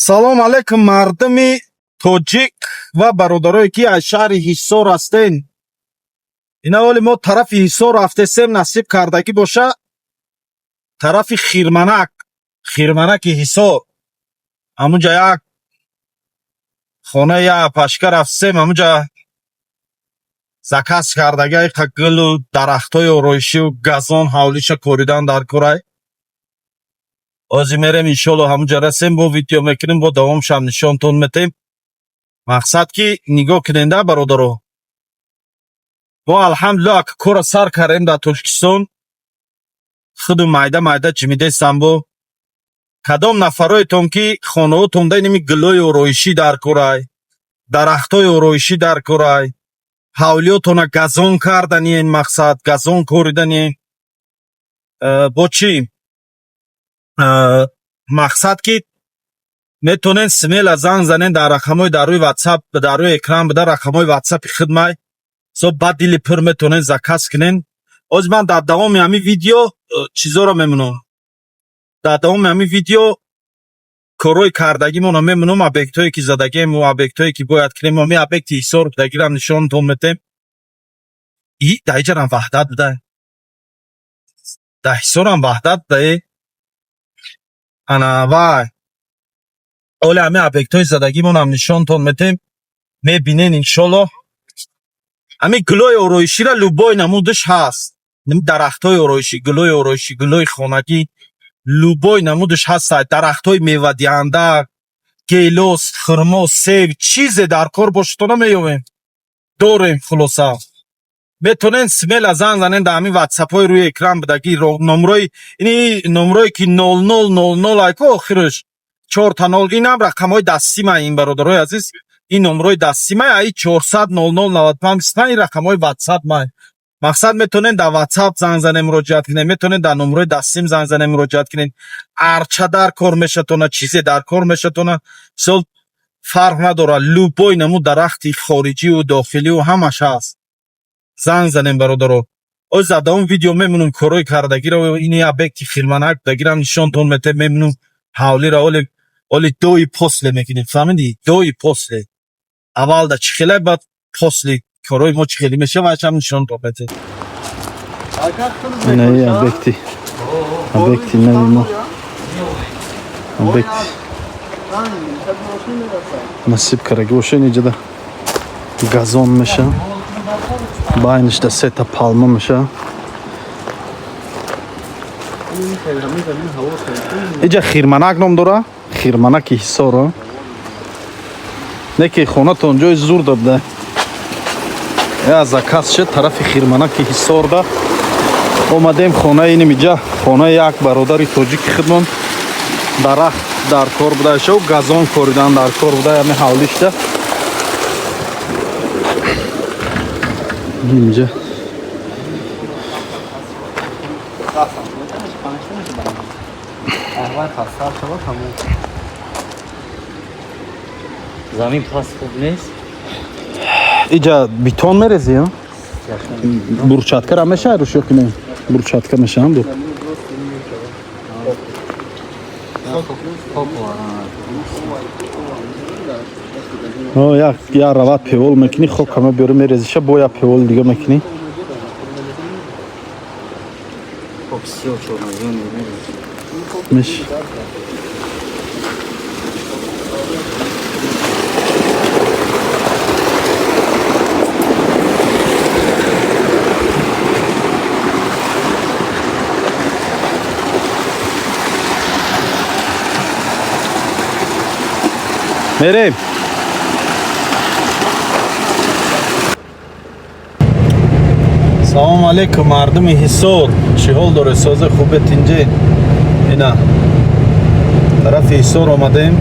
Салом алейкум, мардуми тоҷик ва бародарое, ки аз шаҳри Ҳисор ҳастен. Ина ҳоли мо тарафи Ҳисор рафтесем, насиб кардагӣ боша, тарафи Хирманак, Хирманаки Ҳисор. Ҳамунҷа як хона я пашка рафтесем, ҳамунҷа заказ кардагӣ қа гулу дарахтҳои ороишию газон ҳавлиша коридан дар корай. Ҳозир мерем, иншолло, ҳамунҷа расем, бо видео мекунем, бо давомшам нишонтон метем. Мақсад ки нигоҳ куненда, бародаро. Мо, алҳамдулилло, ака, кора сар кардем дар Тоҷикистон. Худу майда майда ҷимидестам. Бо кадом нафароетон ки хонаотонда иними гулои ороишӣ дар корай, дарахтҳои ороишӣ дар корай, ҳавлиётона газон карданиен, мақсад газон кориданиен, бо чӣ мақсад ки метонен смело занг занен дар рақамҳои дар рӯи ватсап, дар рӯи экран буда рақамҳои ватсапи хидмай со, ба дили пур метонен заказ кунен. Ҳозир ман дар давоми ҳамин видео чизоро мемонам. Дар давоми ҳамин видео корҳои кардагимонро мемонам, объектҳое ки задагием, объектҳое ки бояд кунем. Ҳамин объекти Ҳисор будагирам нишонтон метем. И дар иҷарам Ваҳдат буда, дар Ҳисорам Ваҳдат буда. Ана вай, оли ҳамин объектҳои задагимонам нишонтон метем, мебинен, иншолло. Ҳамин гулои ороиширо любой намудаш ҳаст, дарахтҳои ороишӣ, гулои ороишӣ, гулои хонагӣ, любой намудаш ҳаст, дарахтҳои мевадиҳанда, гелос, хурмо, себ, чизе дар кор бошатона меёбем, дорем. Хулоса, метонен смело занг занен дар ҳамин ватсапҳои рӯи экран будагӣ номрои, ини номрое ки 0000 айко, охираш чорта нол, инам рақамҳои дастимай. Ин, бародарои азиз, ин номрои дастимай, аи 400 00 95 25, ин рақамҳои ватсап май. Мақсад, метонен дар ватсап занг занем, муроҷиат кунем, метонен дар номрои дастим занг занем, муроҷиат кунем. Арча дар кор мешатона, чизе дар кор мешатона, мисол, фарқ надорад, любой намуд дарахти хориҷиву дохиливу ҳамаш ҳаст. Занг занем, бародаро. Оз дар давом видео мемонам корҳои кардагиро. Ини объекти Хирманак дагирам нишонтон метем, мемонам ҳавлиро. Оли оли до и после мекунем, фаҳмидӣ? До и после, аввал да чӣ хеле, баъд после корҳои мо чӣ хеле мешавад, вайшам нишонтон метем. Инаи объекти нави мо, объекти насиб кардаги боша. Иниҷада газон меша, байнишда сета палма меша. Иҷа Хирманак ном дора, Хирманаки Ҳисоро. Не ки хонатон ҷои зур дабда, я заказ шуд тарафи Хирманаки Ҳисорда. Омадем хонаи инимиҷа, хонаи як бародари тоҷики худмон. Дарахт дар кор будаашо, газон коридан дар кор буда ами ҳавлишда инҷа. Аҳвал пастар шавад, ҳамон замин пас хуб нест. Иҷа бетон мерези, брусчаткара мешавад рӯш ё ки не? Брусчатка мешавам бу. Хок. Як я рават певол мекунӣ, хок ҳама биёри мерезиша, бо як певол дига мекунӣ. Хок сиёҳ чорнозём. Меш. Мерем. Салом алейкум, мардуми Ҳисор, чӣ ҳол доре, созе, хубе, тинҷе? Ина тарафи Ҳисор омадем,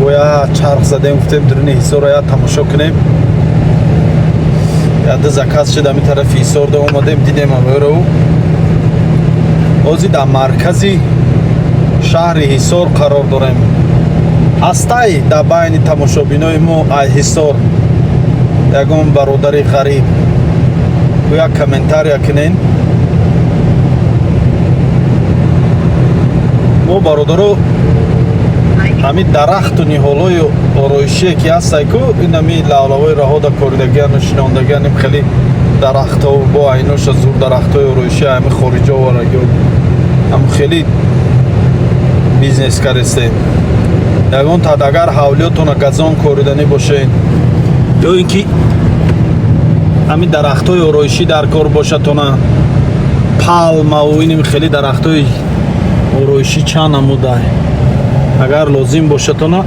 боя чарх задем, гуфтем дуруни Ҳисорро я тамошо кунем. Яда заказ шуд, ами тарафи Ҳисорда омадем, дидем аморо. Ҳозир дар маркази шаҳри Ҳисор қарор дорем. Ҳастай дар байни тамошобинои мо ай Ҳисор ягон бародари ғариб, як комментария кунен. Мо, бародаро. Ҳамин дарахту ниҳолҳои ороишие, ки ҳастай ку, ин ҳами лавлавои раҳода коридагиану шинондагиан, ин хеле дарахтҳо бо айноша зур, дарахтҳои ороишӣ ҳами хориҷа оварагио, ҳам хеле бизнес кардестем. Ягон тад агар ҳавлиётона газон кориданӣ бошед ё ин ки ҳамин дарахтҳои ороишӣ дар кор бошадтона, палмаву иним хеле дарахтҳои ороишӣ чанд намудай, агар лозим бошадтона,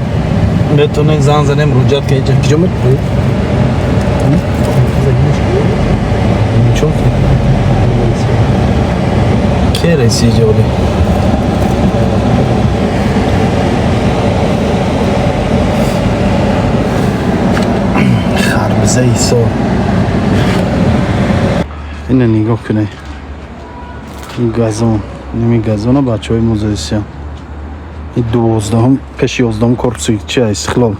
метавонед занг занем, муроҷиат кунед. Киҷо мед? Чо ке реси ҷоли? Харбиза ҳисор. Ина нигоҳ кунед, ин газон, ними газона бачаҳои музайсиян. Ин 12-ум, пеши 11-ум корпуси чи, Истиқлол.